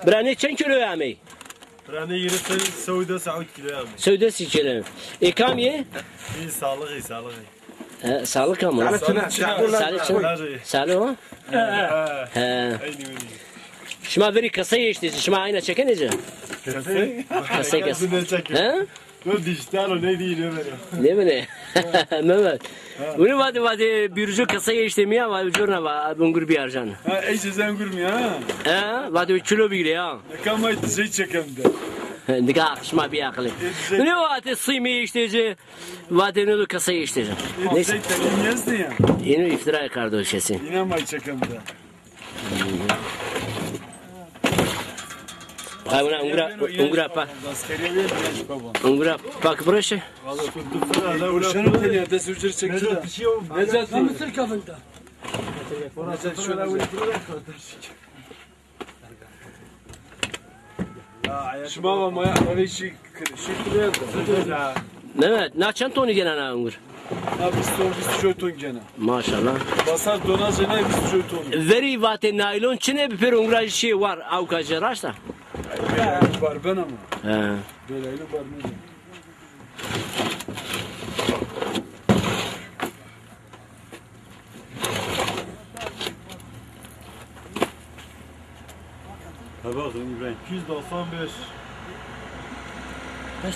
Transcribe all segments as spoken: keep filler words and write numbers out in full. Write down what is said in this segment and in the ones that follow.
Bira nê çend kîloyî amey? Bira nê yirmi sekiz, sew des kîloyî amey. Sew des kîloyî. Ê kam yê? Î, salık, î, salık. He, salık ama. Salık çin a. Salık çin. Salık o? He. He. Şima verî kesey eştê ci, şima ayna çekenê ci? Kesey? Kesey, kesey. He? Bu dijital o, ne diyeyim, ne vereyim? Ne bileyim. Mehmet. Bunu vade vade bir ucu kesey eştê mi ya, vade ucurna va, Ungur biyarcan. Ha, eştê sen Ungur mi ya? He, vade bir kilo bigre ya. Ne kamay şey çekem de. Nika şima bir akıllı. Bunu vade sîmî eştê ci. Vate no do kesey eştê ci. Neyse. Eno iftira kardo kesin. Yine may çekem de. Hay, wina Ungur a, Ungur a pa. Ungur a pak bireşe. Şunu tenya, des ucur çekti de. Necati. Mısır kafında. Necati şöyle. Şima va maya arayışi, şey kırıyor da. Mehmet, na çend toni gena na Ungur? Na vîst ton, vîst û çar ton gena. Maşallah. Basar dona cena vîst û çar ton. Verî vate naylon çine bi pêr Ungur a jî şey war, awka jî raşta? Barbena mı? He. Belaylı barbena. Ha bak, İbrahim, iki yüz doksan beş. Kaç?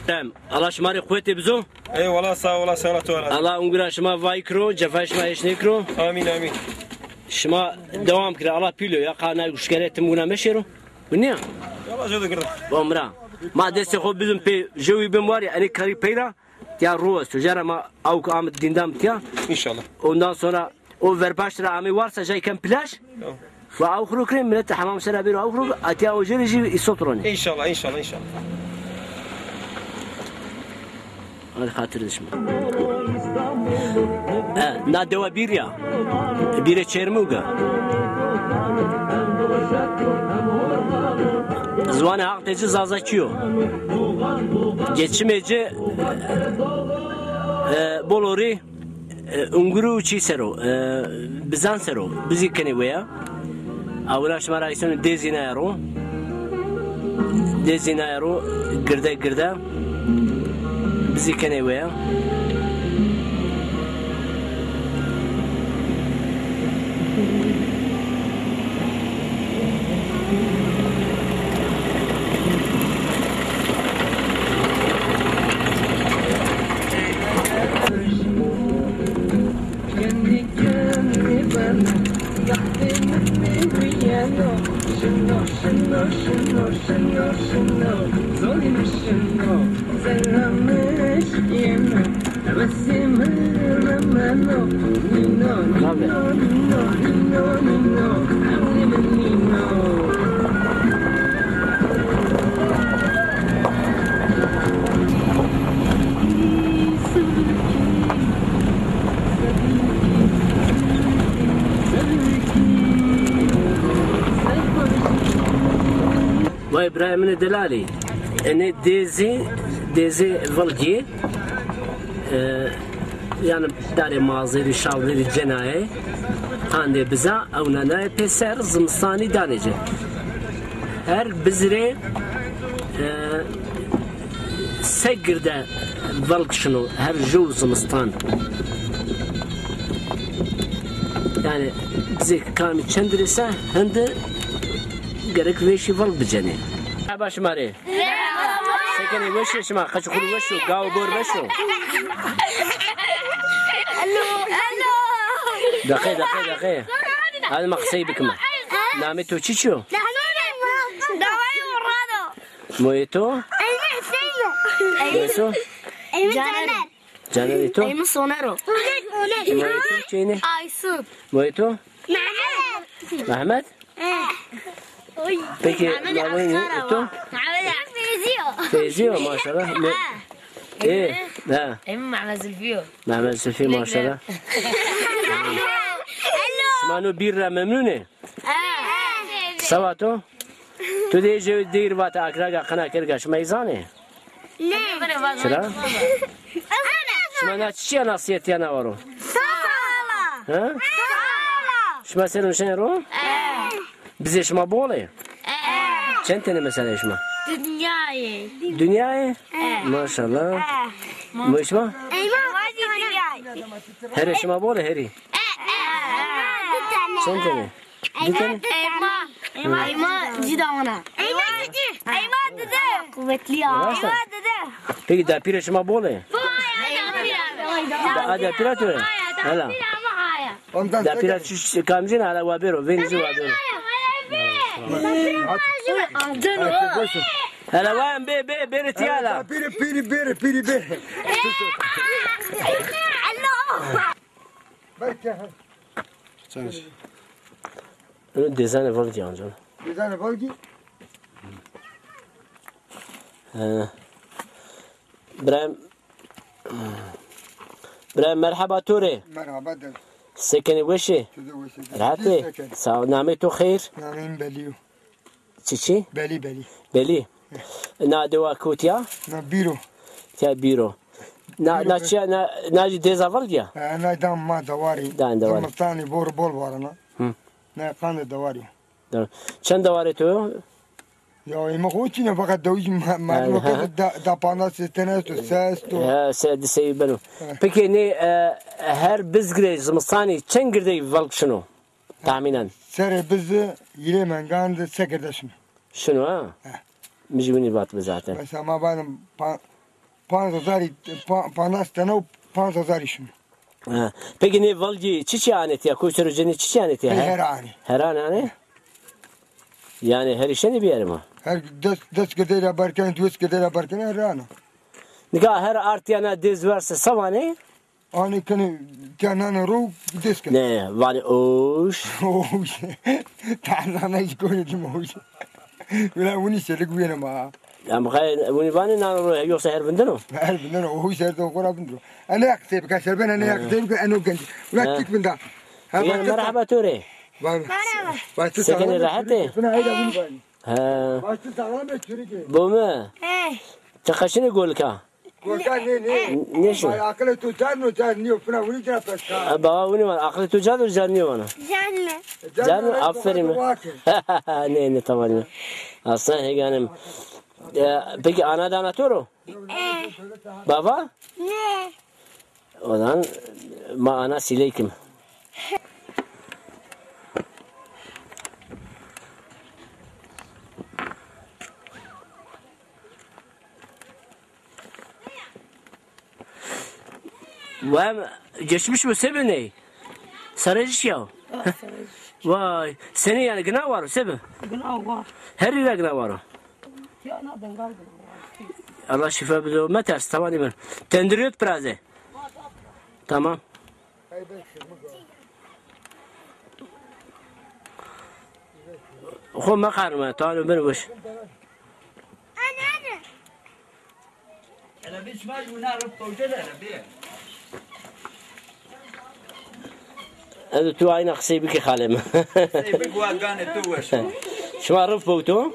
Tamam. Allah şima rê quwetê bizo. Eyvallah, sağ olasın, Allah tu razı. Allah Ungur a şima vay kiro, cefay şima eş nêkiro. Amin, amin. Şima dewam kira, Allah pîlo ya, qa nay uşkere tim wina meşêro. Bu ne? Yala jö de girdim. Bo mira. Ma destê xo bizim pê, jewî bim war ya, enê karî peyra, tiya ro esto. Jara ma awk am dîndam tiya. İnşallah. Ondan sonra o verbaş ra amê warsa jay ken plaj. Tamam. Ve aw xuru kirê, millet hemam sera bêro aw xuru, atiya o jêrê jî îsot ronê. İnşallah, inşallah, inşallah. Hadi xatir de şima. E, na dewa bîr ya. Bîrê Çermûg a. Ziwanê Haq de ci Zazakî yo. Geçimê ci, e, bolorî E, Unguru çî ser o, e, bizan ser o, bizî kenê weya. Awira şima ra îsonê dêzî naya ro. Dêzî naya ro, girde girde. Bizî kenê weya. Vay birayê min ê delalî. Enê dêzî, dêzê vilgî. E, yanî darê mazêrî, şalverî cenayê. Qandê biza, ewnanayê pêser, zimistanî danê ci. Her bizirê, e, se girde velg şino, her jew zimistan. Yanî bizê kamî çend rêse, hindi gerek vêşî velg bicenê. Merhaba şima rê. Merhaba. Se kenê, weş ê şima? Qeç xuru weş o, gaw bor weş o. Alo. Alo. Deqe, deqe, deqe. Hadi ma qisey bikime. Namê to çiçî yo? Moyê to? Moyê to? Caner. Caner, ê to? Ê mi Soner o. Moyê to çênê? Aysun. Moyê to? Mehmet. Mehmet? Peki, Mehmet, namê to? Feyzî yo. Feyzî yo, maşallah. Ê, ha. Ê mi Mehmet Zülfî yo. Mehmet Zülfî, maşallah. Şima no bîr ra memnun ê? Ha. Sawa to? Tu dê jê dêr vate akraga qina kerga şima î zanê? Ne. Çira? Şima na çiçîya nasîyetîya na waro? Sala. Ha? Sala. Şima ser nişen ro? Bizê şima bol ê? Çend tenê mesela şima? Dinyayê. Dinyayê? Maşallah. Mo şima? Eyvah. Herê şima bol ê herî? Çend tenê? Di tenê? Eyma. Eyma. Eyma cida wana. Eyma cidi. Eyma dide. Kuvvetli ya. Eyma dide. Peki dapîrê şima bol ê? A dapîra tu ê? Hela. Dapîra çi kamcîn hala wa bêro, vênî zî wa bêro. Hela wa em bê, bê, bêrê tîya hala. Pîrî, pîrî, bêrê, pîrî, bêrê. Alo. Belki. Ino dêzanê Vilgî ancan. Dêzanê Vilgî? He. Birayem, Birayem merheba to rê. Merhaba de. Se kenê, weş ê? Tu de weş ê. Rehet ê? Sağ ol. Namê to xeyr? Namê mi Belî yo. Çiçî? Belî, Belî. Belî. Na dewa kotî ya? Na Bîro. Tîya Bîro. Na, na çiya, na, na jî dêza Vilgî ya? He, na dan ma dewarî. Dan dewarî. Zimistanî bor bol warena. Hı. Na qandê dewarî. Doğru. Çend dewarê to yo? Ya, ê mi xo çîne, feqet dewij ma-, merdimo ke da, da pandas tene esto, se esto. Ya, se di sey beno. He. Peki nê, e, her bizgirê zimistanî çend girdeyî Vilg şino? Tahmînen. Serê bizi yirê mengan de se girde şino. Şino ha? He. Mi jî winî vatbi zaten. Mesela ma badim pa-, panc hezarî, pa-, pandas tene û panc hezarî şino. Ha. Peki nê Vilgî çiçî anê tîya? Koy ser o cenî çiçî anê tîya? He, he? Her anê. Her anê anê? Yani her îşenî biyerê ma? Her des, des girdeyî ra berkenê, duwês girdeyî ra berkenê, her anê. Nika her artîya na dêz verse se vanê? Anê kenê tîya nane ro, dês kenê. Ne, vanê oş. Oş. Tarzana jî konê dîme oş. Wila winî şelik wîyeno ma. Em xey winî vanê nano ro, yoksa her vindeno? Her vindeno, oş her do xora vindeno. Ene ya qisey bika, ser ben ene ya qisey bika, eno genc. Wila tik vinda. Ha, merhaba to rê. Merhaba. Se kenê, rehet ê? Fina eyda winî vanî. He. Bo mi? He. Ti qeşinê golika? Golika nê, nê. Nêşo. Ay, aqilê to carn o, carn nîyo, fina winî cira pes ka. Ha, baba winî vana, aqilê to carn o, carn nîyo vana. Carn o. Carn o, aferin. Nê, nê, tamam ya. Aslan hêganim. E, peki ana dana to ro? E. Baba? Nê. O zaman ma ana sileykim. Vay, geçmiş mi sebe ney? Sarıcı ya. Vay, seni yani gına var sebe? Gına var. Her yere gına var. Ya na dewran gına var. Allah şifa bize. Meters, tamam değil mi? Tendiriyot biraz de. Tamam. Xo meqarme, tano bin wiş. Hele bir şima wina rıp tocel hele bir. Ez tu ayna qisey bikî xalê mi. Qisey bik wa ganê tu weş o. Şima rıp bowto?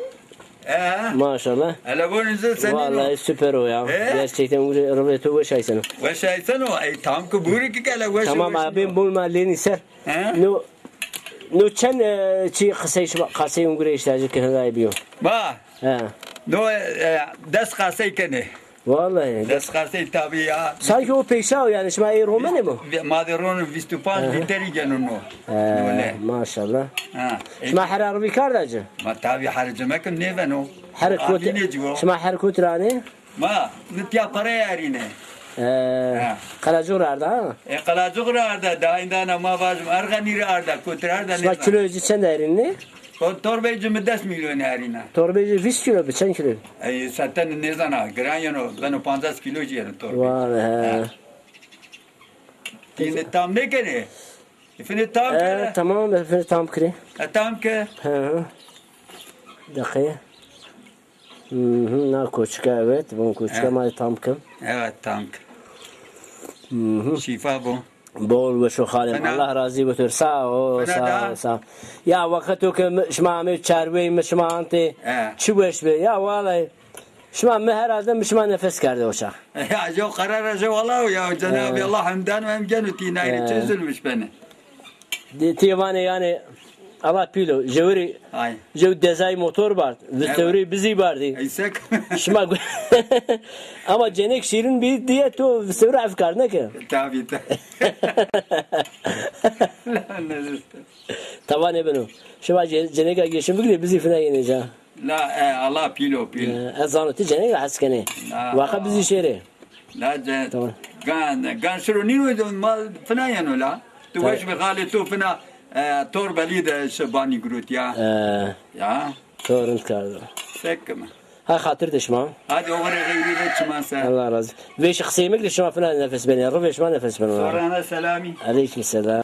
Ee. Maşallah. Hele bonî zî senîn o? Vallahi süper o ya. He? Gerçekten rıvê to weş ayseno. Weş ayseno. Ey tam ki buri ki hele weş. Tamam abi, bul ma lênî ser. He? No, no çend, e, çi qisey şima, qasey ungure îşte ci ki hindayê biyo. Ba. He. No, e, des qasey kenê. Vallahi. Des qasey tabi ya. Sanki o peyşa o yani, şima ê romenê mi? Ma de ronî vîst û panc lîterî geno no. He, maşallah. Ha. Şima hera rivî karda ci? Ma tabi her ci mekim nêveno. Her kot, şima her kot ra anê? Ma, nitya para erîne. He. Ha. Qelacuq ra arda ha? E, Qelacuq ra arda, daha indana ma vajim, Erxenî ra arda, kot ra arda. Şima kiloyê ci çend erîne? O torbeyê ci mi des milyon erîna. Torbeyê ci vîst kilo bi, çend kilo? Ey, zaten nêzana, giran yeno, beno pancas kilo ci yeno torbeyê. Vay, he. Ha. Tîne tam nêkenê? Efendim tam ke. Tamam, efendim tam kirê. E, tam ke. Hı hı. Deqe. Hı hı, na koçika, evet, bu koçika ma tam ke. Evet, tam ke. Hı hı. Şîfa bo. Bol weş o xalê mi. Fena. Allah razî bo to. Sağ ol, fena sağ da. Ol, sağ ol. Ya wexto ke mi, şima amê çarwey mi şima antê. He. Çi weş bi. Ya vallahi şima mi herhalde mi şima nefes kerde o çax. Ya, jew qerar jew Allah ya, Cenab-ı, he, Allah hemdan ve hemgen u tînayri, he, çi zulmüş beni. Di-, ti vanê yani Allah pîl o. Jewirî, ay, jew dezay motor bard. Vistewrî bizî bardî. Eysek. Şima gu-, ama cenek şîrin bî diye to vistewrî efkar neke. Tabii, tabii. La, ne zî. Tava nêbeno. Şima ce-, ceneka geşin bigirê bizî fina yenê ca. La, e, Allah pîl o, pîl. E, ez zano ti ceneka hes kenê. La. Waqa bizî şêrê. La ce-, tamam. Gan, gan şiro nîno de ma fina yeno la. Tu, tamam, weş bi xalê tu fina, e, tor belî de şi banî girot ya. E, ya. To rind kardo. Sekime. Ha xatir de şima. Hadi o gure xeyrî de çiman ser. Allah razı. Vêşî qisey mik de şima fina nefes benê. Rivê şima nefes beno. Sorana selamî. Aleyküm selam.